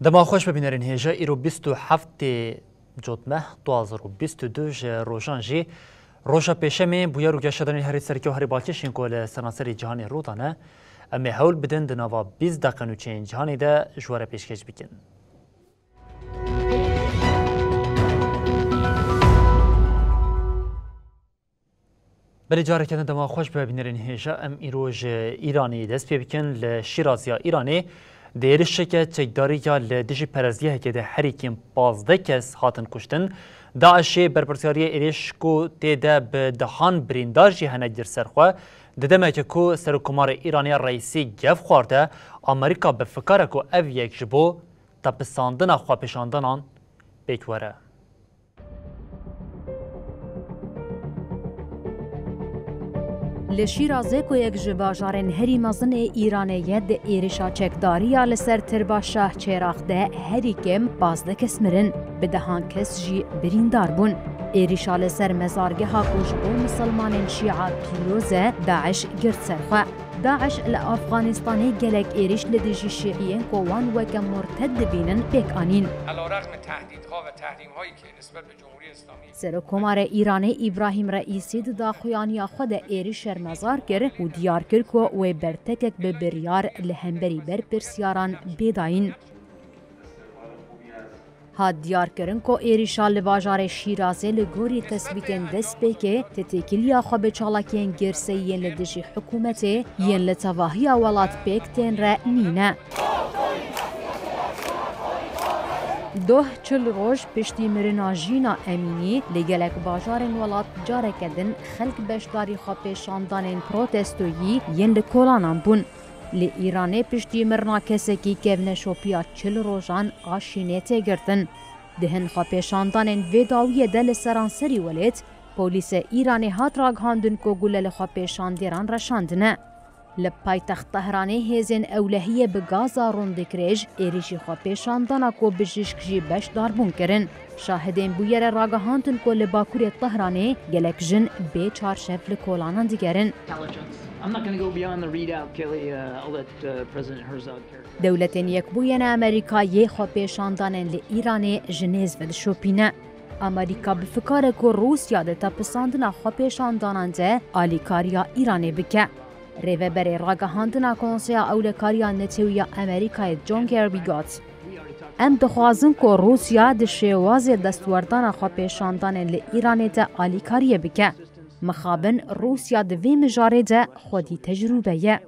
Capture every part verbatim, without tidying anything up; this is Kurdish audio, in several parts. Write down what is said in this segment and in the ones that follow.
Dema xweş be bînerên hêja, îro bîst û heftê Cotmeh du hazar û bîst û du ji rojan jî roja pêşemê bûyer û geşedanên herî serkê û herî balkêş ên ku li seranserê cîhanê rû dane. Em ê hewl bidin di nava bîst deqe nûçeyên cîhanê de ji we re pêşkêş bikin. Belê careke din dema xweş be bînerên hêja, em îro ji Îranê dest pê bikin. Li Şîraziya Îranê di êrişeke çekdarî ya li dijî perestgehekê de herî kêm pazdeh kes hatin kuştin. DAIŞê berpirsyariyê êrîş ku tê de bi dehan birîndar jî hene gir ser xwe, di demeke ku Serokkomarê Îranê Reîsî gef xwarde, Amerîka bi fikar e ku ev yek ji bo tepisandina xwepêşandanan pêk were. Li Şîrazê ku yek ji bajarên herî mezin ê Îranê ye, di êrişa çekdariya li ser tirba Şah Çêrax de herî kêm pazdeh kes mirin, bi dehan kes jî birîndar bûn. Êrişa li ser mezargeha ku ji bo misilmanên şîa pîroz e, DAIŞ girt ser xwe. DAIŞ li Afxanistanê gelek êrîş li dijî şîiyên ku wan weke murted dibînin pêk anîn. علیرغم تهدیدها و تحریم‌هایی که نسبت به جمهوری اسلامی Serokkomarê Îranê Îbrahîm Reîsî di daxuyaniya xwe de êrîş şermezar kir û diyar kir ku wê bertekek bi biryar li hemberî berpirsiyaran bê dayîn. Hat diyarkirin ku êrîşa li bajarê Şîrazê li gorî tespîtên destpêkê di têkiliya xwe bi çalakiyên girseyî yên li dijî hikûmetê yên li tevahiya welat pêk tên re nîne. Doh çil roj piştî mirina Jîna Emînî, li gelek bajarên welat careke din xelk beşdarî xwepêşandanên protestoyî yên li kolanan bûn. Li Îranê piştî mirina kesekî kevneşopiya çil rojan a şînê tê girtin. Di hin xwepêşandanên vê dawiyê de li seranserî welêt, polîsê Îranê hat ragihandin ku gule li xwepêşandêran reşandine. Li paytext Tehranê hêzên ewlehiyê bi gaza rûn dikrêj êrîşî xwepêşandana ku bijîşk jî beşdar bûn kirin. Şahidên bûyerê ragihandin ku li bakurê Tehranê gelek jin bê çarşev li kolanan digerin. Intelligence. I'm not gonna go beyond the readout, Kelly. Uh, I'll let, uh, President Herzog characterize. Dewletên Yekbûyî yên Amerîka yê xwepêşandanên li Îranê ji nêz vedişopîne. Amerîka bi fikar e ku Rûsya di tepisandina xwepêşandanan de alîkariya Îranê bike. Rêveberê ragihandina Konseya Ewlekariya Netewî ya Amerîkayê John Kirby got, Em dixwazin ku Rûsya di şêwazê destwerdana xwepêşandanên li Îranê de alîkariyê bike. Mixabin Rûsya di vê mijarê de xwedî tecrûbe ye.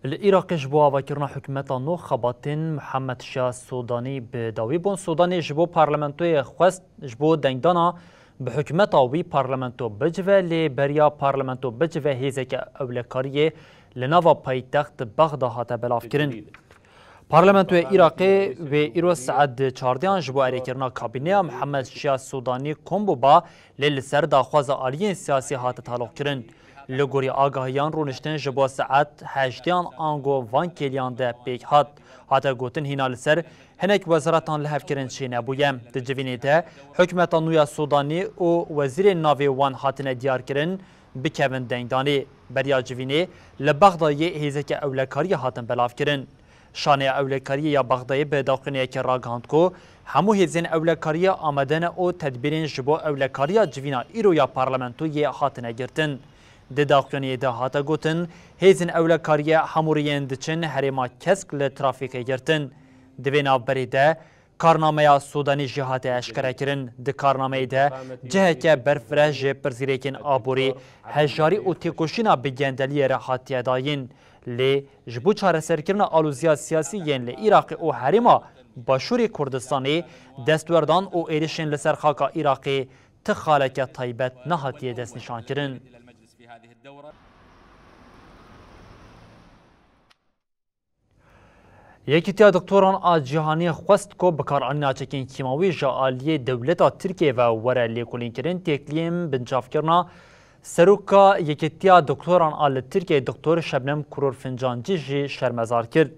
Li Iraqê ji bo avakirina hikûmeta nû xebatên Mihemed Şia Sûdanî bi dawî bûn. Sûdanî ji bo parlamentoyê xwest ji bo dengdana bi hikûmeta wî parlamento bicive, lê beriya parlamento bicive hêzeke ewlekariyê li nava paytext Bexda hate belavkirin. Parlamentoya Iraqê wê îro saet di çardehan ji bo erêkirina kabîneya Mihemed Şia Sûdanî kom bûba, lê li ser daxwaza aliyên siyasî hate taloqkirin. Li gorî agahiyan, rûniştin ji bo saet heşteyan ango van kêliyan de pêk hat. Hate gotin hîna li ser hinek wezaratan lihevkirin çênebûye. Di civînê de hikûmeta nû ya Sûdanî û wezîrên navê wan hatine diyarkirin bikevin dengdanê. Beriya civînê li Bexdayê hêzeke ewlekariyê hatin belavkirin. Şaneya Ewlekariyê ya Bexdayê bi daxuyaniyekê ragihand ku hemû hêzên ewlekariyê amade ne û tedbîrên ji bo ewlekariya civîna îro ya parlamentoyê hatine girtin. Di daxuyaniyê de hate gotin, hêzên ewlekariyê hemû riyên diçin herêma kesk li trafîkê girtin. Di vê navberê de karnameya Sûdanî jî hate eşkerekirin. Di karnameyê de ciheke berfireh ji pirsgirêkên aborî, hejarî û têkoşîna bi gendeliyê re hatiye dayîn. Lê ji bo çareserkirina alûziya siyasî yên li Iraqê û herêma Başûrê Kurdistanê, destwerdan û êrişên li ser xaka Iraqê ti xaleke taybet nehatiye destnîşankirin. Yekîtiya Doktoran a Cîhanî xwest ku bikaranîna çekên kîmawî ji aliyê dewleta Tirkiyê ve were lêkolînkirin, têkiliyên binçavkirina Seroka Yekîtiya Doktoran a li Tirkiyê Doktor Şebnem Kurur Fincancî jî şermezar kir.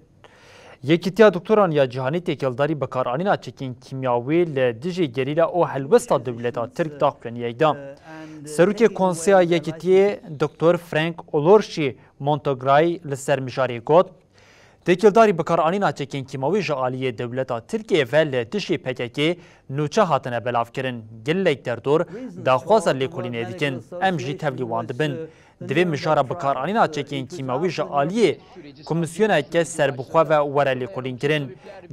Yekîtiya Doktoran ya Cîhanî têkildarî bikaranîna çekên kîmyawî li dijî gerîla û helwesta dewleta Tirk daxuyaniyek da. Serokê Konseya Yekîtiyê Doktor Frank Olorşî Montogray li ser mijarê got, têkildarî bikaranîna çekên kîmawî ji aliyê dewleta Tirkiyê ve li dijî P K K nûçe hatine belavkirin. Gelek derdor daxwaza lêkolînê dikin. Em jî tevlî wan dibin. Divê mijara bikaranîna çekên kîmawî ji aliyê komîsyoneke serbixwe ve were lêkolînkirin.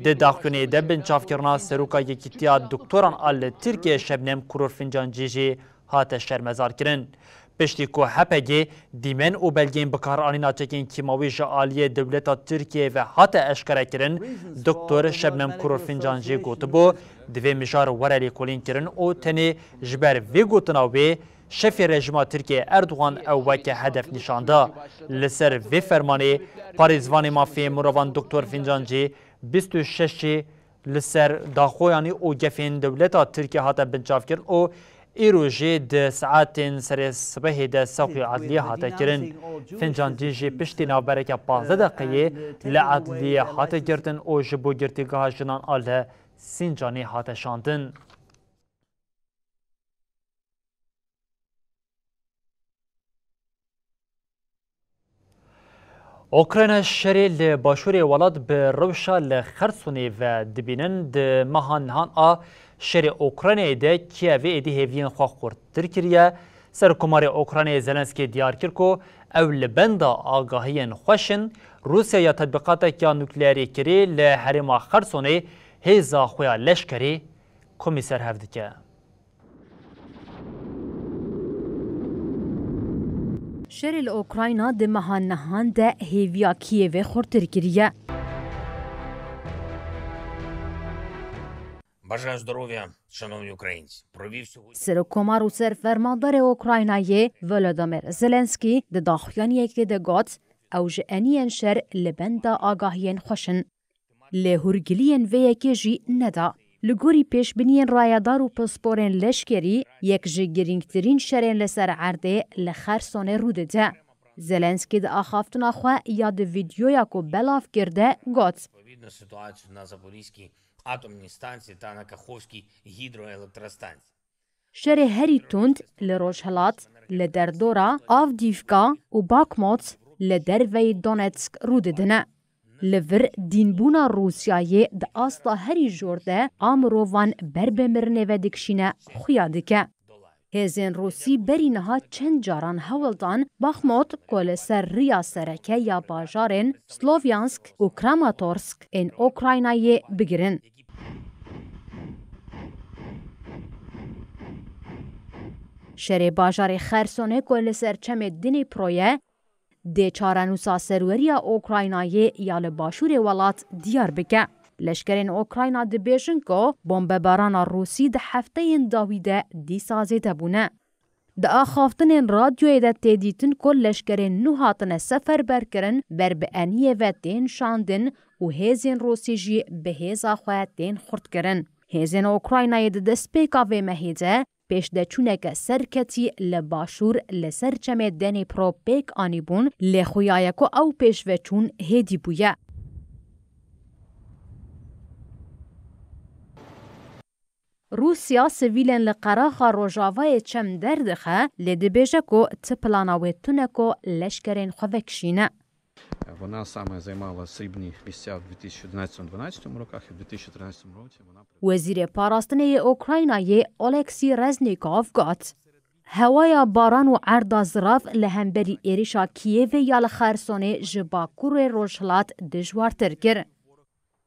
Di daxuyaniyê de binçavkirina Seroka Yekîtiya Doktoran a li Tirkiyê Şebnem Kurur Fincancî jî hate şermezarkirin. Piştî ku H P G dîmen û belgeyên bikaranîna çekên kîmawî ji aliyê dewleta Tirkiyê ve hate eşkerekirin, Doktor Şebnem Kurur Fincancî gotibû, divê mijar were lêkolînkirin û tenê ji ber vê gotina wê şefê rejîma Tirkiyê Erdogan ew weke hedef nîşan da. Li ser vê fermanê, parêzvanê mafê mirovan Doktor Fincancî bîst û şeşê li ser daxuyanî û gefên dewleta Tirkiyê hate binçavkirin û îro jî di saetên serê sibehê de sewqî edliyê hate kirin. Fincancî jî piştî navbereke pazdeh deqeyê li edliyê hate girtin û ji bo girtîgeha jinan a li Sîncanê hate şandin. Ukrayna şerê li başûrê welat bi rewşa li Xersonê ve dibînin. Di meha nihan a şerê Ukraynayê de Kîevê êdî hêviyên xwe xurttir kiriye. Serokkomarê Ukraynayê Zelenskî diyar kir ku ew li benda agahiyên xweş in. Rûsya ya tetbîqateke nukleerî kirî li herêma Xersonê hêza xwe ya leşkerî komî ser hev dike. Şerê li Ukrayna di meha nihan de hêviya Kîevê xurtir kiriye. Бажаю здоров'я, шановні українці. Провів сьогодні Serokkomar û serfermandarê Ukraynayê Volodymyr Zelenskî di daxuyaniyekê de got, ew ji eniyên şer li benda agahiyên xweş in. Lê hûrgiliyên vê yekê jî neda. Li gorî pêşbîniyên rayedar û pisporên leşkerî, yek ji girîngtirîn şerên li ser erdê li Xersonê rû dide. Zelenskî di axaftina xwe ya di vîdyoya ku belav kir de got, Відповідно ситуацію на Запорізькій атомній станції та на Каховській гідроелектростанції. Şerê herî tund li rojhilat, li derdora Avdîvka û Bakmot li derveyî Donetsk rû didine. Li vir dînbûna Rûsyayê di asta herî jor de a mirovan ber bi mirinê ve dikişîne xuya dike. Hêzên Rûsî berî niha çend caran hewl dan Baxmut ku li ser riya sereke ya bajarên Slovyansk û Kramatorsk ên Ukraynayê bigirin. Şerê bajarê Xersonê ku li ser çemê Dnîpro ye, dê çarenûsa serweriya Ukraynayê ya li başûrê welat diyar bike. Leşkerên Ukrayna dibêjin ku bombebarana Rûsî di hefteyên dawî de dîsa zêde bûne. Di axaftinên radyoyê de tê dîtin ku leşkerên nû hatine seferberkirin ber bi eniyê ve tên şandin û hêzên Rûsî jî bi hêza xwe tên xurtkirin. Hêzên Ukraynayê di destpêka vê mehê de pêşdeçûneke serketî li başûr li ser çemê Dnîpro pêk anîbûn, lê xuya ye ku ew pêşveçûn hêdî bûye. Rûsya sivîlên li qeraxa rojavayê çem derdixe, lê dibêje ku ti plana wê tune ku leşkerên xwe vekişîne. Вона саме займала срібні місця в дві тисячі одинадцятому-дванадцятому роках, і в дві тисячі тринадцятому році вона Wezîrê Parastinê yê Ukraynayê Oleksî Reznîkov got, hewaya baran û erda zirav li hemberî êrişa Kîevê ya li Xersonê ji bakurê rojhilat dijwartir kir.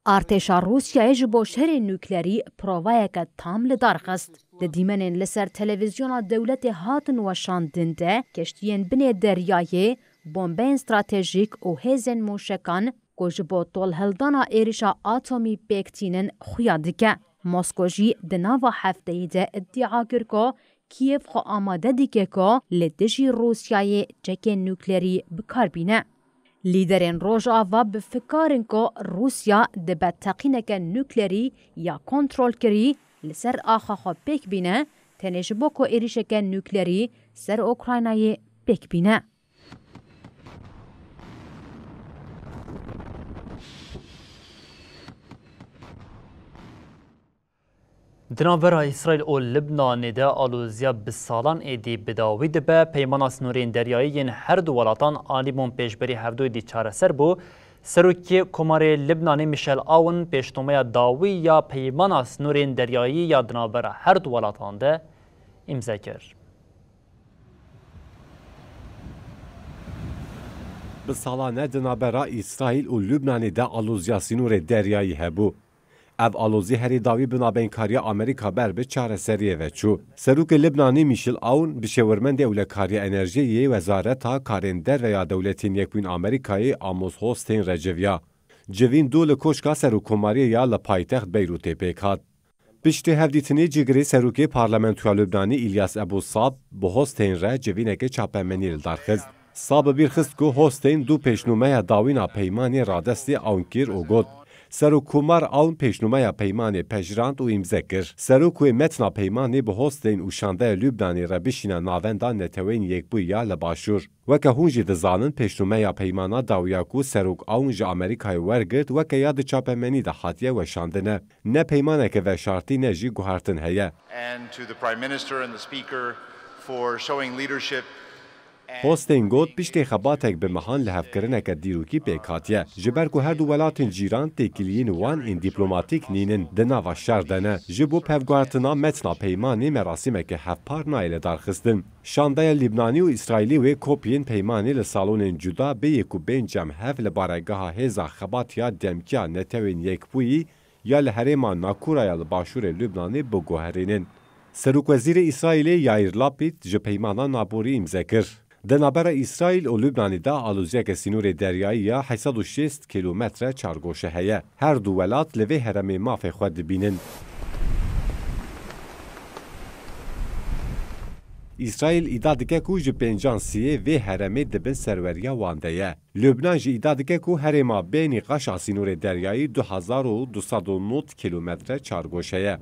Artêşa Rûsyayê ji bo şerê nuklerî provayeke tam li dar xist. Di dîmenên li ser televîzyona dewletê hatin weşandin de, keştiyên binê deryayê, bombeyên stratejîk û hêzên mûşekan ku ji bo tolhildana êrişa atomî pêk tînin xuya dike. Mosko jî di nava hefteyê de îdîa kir ku Kîev xwe amade dike ku li dijî Rûsyayê çekên nuklerî bi kar bîne. Lîderên Rojava bi fikar in ku Rûsya dibe teqîneke nuklerî ya kontrolkirî li ser axa xwe pêk bîne, tenê ji bo ku êrîşeke nuklerî ser Ukraynayê pêk bîne. Di navbera Îsraîl û Libnanê de aloziya bi salan êdî bi dawî dibe. Peymana sînorên deryayî yên her du welatan anîbûn pêşberî hevdû êdî çareser bû. Serokê Komarê Libnanê Michel Aoun pêşnomeya dawî ya peymana sînorên deryayî ya di navbera her du welatan de îmze kir. Bi salan e di navbera Îsraîl û Lubnanê de aloziya sînorê deryayî hebû. Ev alozî herî dawî bi navbeynkariya Amerîka ber bi çareseriyê ve çû. Serokê Libnanê Michel Aoun bi şêwirmendê ewlekariya enerjiyê yê Wezareta Karên Derve ya Dewletên Yekbûyîn Amerîkayê Amos Hostein re civiya. Civîn dû li Koşka Serokkomariyê ya li paytext Beyrûtê pêk hat. Piştî hevdîtinê cîgirê serokê Parlamentoya Lubnanî Îlyas Ebû Sab bi Hosteyn re civîneke çapemenî li dar xist. Sab bi bîr xist ku Hosteyn dû pêşnûmeya dawîna peymanê radestê Awn kir û got, Serokkomar Awn pêşnûmeya peymanê pejirand û îmze kir. Serok wê metna peymanê bi Hosteyn û şandeya Lubnanê re bişîne navenda Neteweyên Yekbûyî ya li Başûr. Weke hûn jî dizanin, pêşnûmeya peymana dawiya ku Serok Awn ji Amerîkayê wergirt, weke ya di çapemenî de hatiye weşandin e. Ne peymaneke veşartî ne jî guhertin heye. And to the Prime Minister and the Speaker for showing leadership. Hostin got, piştê xebatek bi mehan lihevkirineke dîrokî pêk hatiye. Ji ber ku her du welatên cîran têkiliyên wan ên dîplomatîk nînin, di nava şer de ne. Ji bo pevguhertina metna peymanê merasîmeke hevpar nayê lidarxistin. Şandeya Lîbnanî û Îsraîlî wê kopyên peymanê li salonên cuda bê yê ku bên cem hev li baregeha Hêza Xebat ya Demkî ya Netewên Yekbûyî ya li herêma Nakûra ya li başûrê Lubnanê biguherînin. Serokwezîrê Îsraîlê Yair Lapid ji peymana naborî îmze kir. Di navbera Îsraîl û Lubnanê de aloziyeke sînorê deryayî ya heyt sed û şêst kîlometre çargoşe heye. Her du welat li vê heremê mafê xwe dibînin. Îsraîl îdia dike ku ji pêncan siyê vê heremê di bin serweriya wan de ye. Lubnan jî îdia dike ku herêma bê nîqaşa sînorê deryayî du hezar û du sed û nod kîlometre çargoşe ye.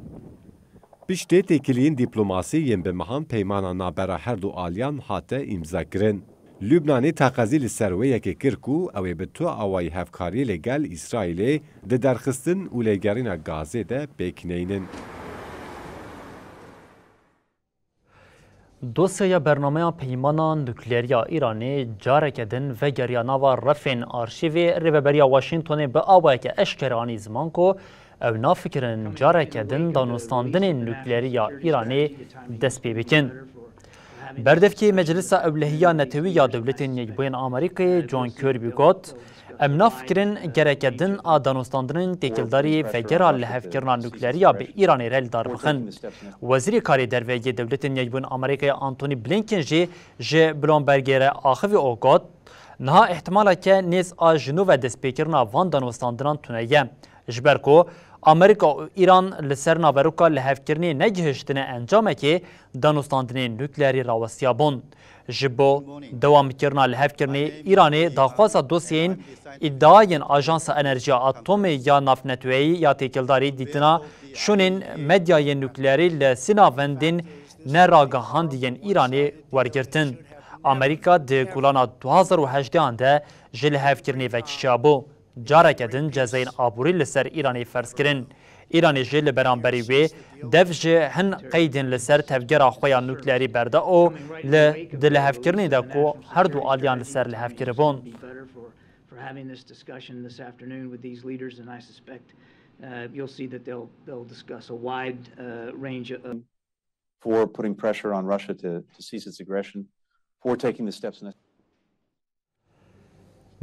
Piştê têkiliyên dîplomasî yên bi mehan peymana navbera her du aliyan hate îmzekirin. Lubnanê teqezî li ser wê yekê kir ku ew ê bi tu awayî hevkariyê li gel Îsraîlê di derxistin û lêgerîna gazê de pêk neynin. Dosyaya bernameya peymana nukleerî ya Îranê careke din vegeriya nava refên arşîvê Rêveberiya Washingtonê bi awayeke eşkere anî ziman ku ew nafikirin careke din danûstandinên nukleerî ya Îranê dest pê bikin. Berdevkê Meclisa Ewlehiya Netewî ya Dewletên Yekbûyên Amerîkayê John Kirby got, Em nafikirin gereke din a danûstandinên têkildarî vegera lihevkirina nukleerî ya bi Îranê re li dar bixin. Wezîrê Karê Derve yê Dewletên Yekbûn Amerîkayê Antony Blinken jî ji Bloombergê re axivî û got, Niha îhtimaleke nêz a ji nû ve destpêkirina van danûstandinan tune ye. Ji ber ku Amerîka û Îran li ser naveroka lihevkirinê negihiştine encamekê, danûstandinên nukleerî rawestiyabûn. Ji bo dewamkirina lihevkirinê, Îranê daxwaza dosyeyên îdiayên Ajansa Enerjiya Atomê ya Navneteweyî ya Têkildarî dîtina şûnên medyayên nukleerî li sî navendên neragihandî yên Îranê wergirtin. Amerîka di Gulana du hazar û hejdehan de ji lihevkirinê vekişiyabû. Careke din cezayên aborî li ser Îranê ferz kirin. Îranê jî li beramberî wê dev ji hin qeydên li ser tevgera xwe ya nukleerî berda û li di lihevkirinê de ku her du aliyan li ser lihev kiribûn. For having this discussion this afternoon with these leaders, and I suspect, uh, you'll see that they'll, they'll discuss a wide, uh, range of for putting pressure on Russia to, to cease its aggression, for taking the steps necessary.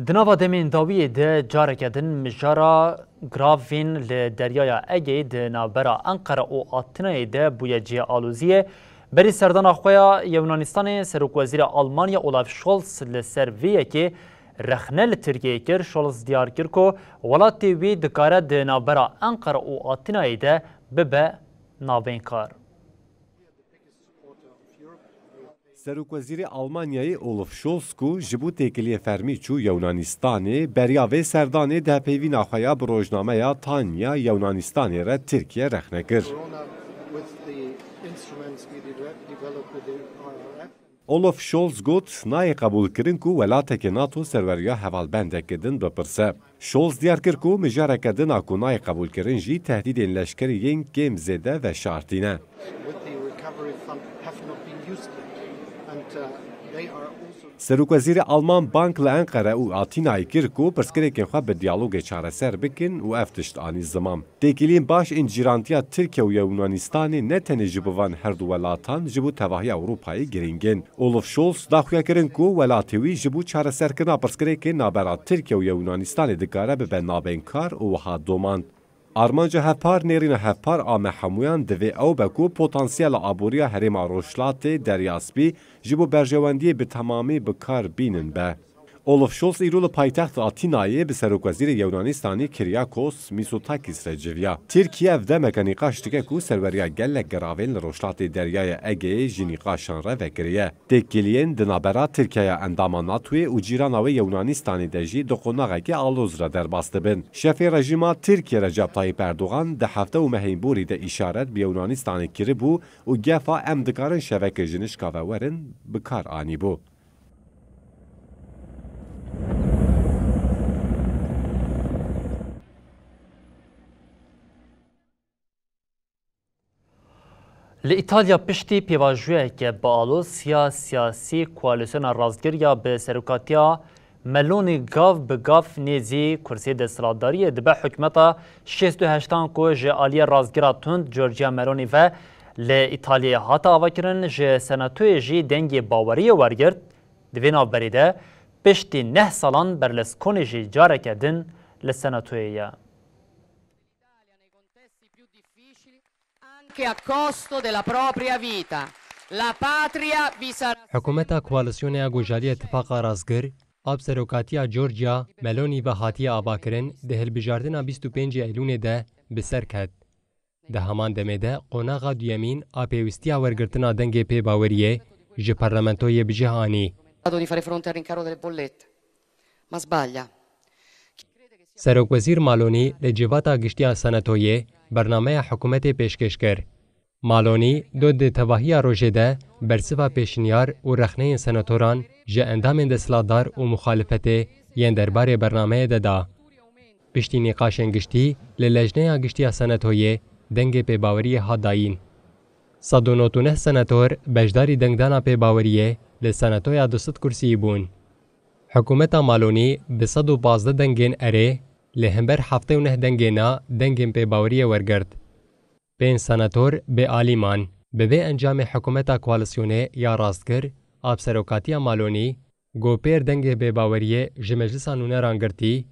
Di nava demên dawiyê de careke din mijara giravên li Deryaya Egeyê di navbera Enqere û Atinayê de bûye cihê aloziyê. Berî serdana xwe ya Yunanistanê, Serokwezîra Almanya Olaf Scholz li ser vê yekê rexne li Tirkiyeyê kir. Scholz diyar kir ku welatê wî dikare di navbera Enqere û Atinayê de bibe navbeynkar. Serokwezîrê Almanyayê Olaf Scholz ku ji bo têkiliyê fermî çû Yewnanistanê, beriya vê serdanê di hevpeyvîna xwe ya bi rojnameya Tanya Yewnanistanê re Tirkiye rexne kir. Olaf Scholz got, nayê qebûlkirin ku welateke NATO serweriya hevalbendeke din bipirse. Scholz diyar kir ku mijareke din a ku nayê qebûlkirin jî tehdîdên leşkerî yên kêm zêde veşartî ne. Serokwezîrê Alman bang li Enqere û Atînayê kir ku pirsgirêkên xwe bi diyalogê çareser bikin û ev tişt anî ziman. Têkiliyên baş ên cîrantiya Tirkiye û Yewnanistan ne tenê ji bo van her du welatan, ji bo tevahiya Ewropayê girîng in. Olaf Scholz da xuyakirin ku welatê wî ji bo çareserkirina pirsgirêkên navbera Tirkiye û Yewnanistan dikare bibe nabênkar û wiha domand. Armanca hevpar nêrîna hevpar a me hemûyan divê ew be ku potansiyela aboriya herêma Rojhilatê Derya Spî ji bo berjewendiyê bi temamî bi kar bînin be. Olaf Scholz îro li paytext Atînayê bi Serokwezîrê Yewnanistanî Kyriakos Mitsotakis re civiya. Tirkiye ev demeke nîqaş dike ku serweriya gelek giravên li Rojhilatê Deryaya Egeyê ji nîqaşan re vekiriye. Têkiliyên di navbera Tirkiyeya endama NATOyê û cîrana wê Yewnanistanê de jî di qonaxekî aloz re derbas dibin. Şefê rejîma Tirkiye Recep Tayyip Erdogan di hefte û mehên borî de îşaret bi Yewnanistanê kiribû û gefa em dikarin şeveke ji nişka ve werin bi kar anîbû. Li Îtalya piştî pêvajoyeke bi aloz ya siyasî koalîsyona rastgir ya bi serokatiya Meloni gav bi gav nêzî kursiyê desthilatdariyê dibe hikûmeta şêst û heştan ku ji aliyê rastgira tund Giorgia Meloni ve li Îtalyayê hate avakirin, ji senatoyê jî dengê baweriyê wergirt. Di vê navberê de piştî neh salan Berlusconi jî careke din li senatoyê ye. Anche a costo della propria vita. La patria vi sarà. Hikûmeta koalîsyonê ya Gojaliyê Tifaqa Rastgir, a bi serokatiya Giorgia Meloni ve hatiye avakirin, di hilbijartina bîst û pêncê Eylûnê de bi ser ket. Di heman demê de qonaxa duyemîn a pêwîstiya wergirtina dengê pêbaweriyê ji parlamentoyê bi cih anî. Di fare fronte al rincaro delle bollette. Ma sbaglia. Serokwezîr Malonî li civata giştî ya Senatoyê bernameya hikûmetê pêşkêş kir. Malonî got di tevahiya rojê de bersiva pêşniyar û rexneyên senatoran ji endamên desthilatdar û muxalifetê yên derbarê bernameyê de da. Piştî nîqaşên giştî li Lejneya Giştî ya Senatoyê dengê pêbaweriyê hat dayîn. Sed û nod û neh senator beşdarî dengdana pêbaweriyê li senatoya du sed kursiyî bûn. Hikûmeta Malonî bi sed û pazdeh dengên erê li hember heftê û neh dengên na dengên pêbaweriyê wergirt. Pênc senator bêalî man. Bi vê encamê hikûmeta koalîsyonê ya rastgir a bi serokatiya Malonî, ku pêr dengê bêbaweriyê ji Meclisa Nûneran girtî,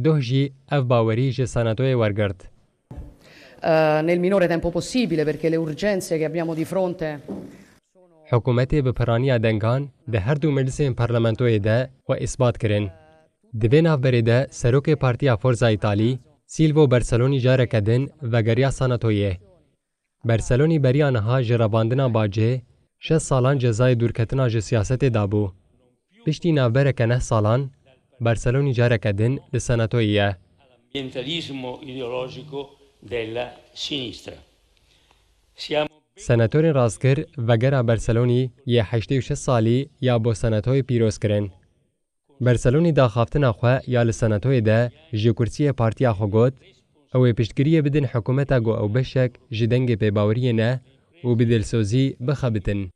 doh jî ev bawerî ji senatoyê wergirt. Eh, nel minore tempo possibile, perché le urgenze che abbiamo di fronte. Hikûmetê bi piraniya dengan di her du meclisên parlamentoyê de xwe îsbat kirin. Di vê navberê de serokê Partiya Forza Îtalî, Silvio Berlusconi careke din vegeriya senatoyê. Berlusconi beriya niha ji revandina bacê şeş salan cezayê dûrketina ji siyasetê dabû. Piştî navbereke neh salan, Berlusconi careke din li senatoyê ye. Ambientalismo ideologico della sinistra. Siamo Senatorên rastgir vegera Berlusconi yê heştê û şeş salî ya bo senatoyê pîroz kirin. Berlusconi daxaftina xwe ya li senatoyê de ji kursiyê partiya xwe got, ew ê piştgiriyê bidin hikûmeta ku ew beşek ji dengê pêbaweriyê ne û bi dilsozî bixebitin.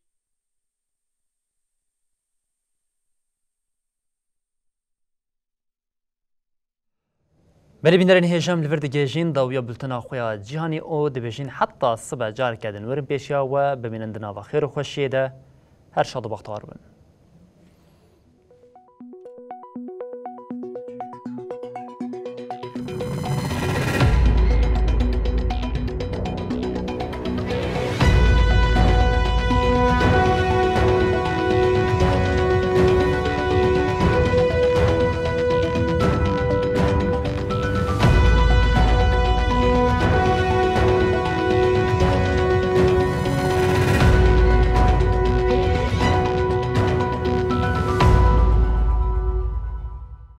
Belê bînerên hêja, em li vir digihêjin dawiya bultena xwe ya cîhanî û dibêjin heta sibe careke din werin pêşiya we, bimînin di nava xêr û xweşiyê de. Her şad û bextewar bin.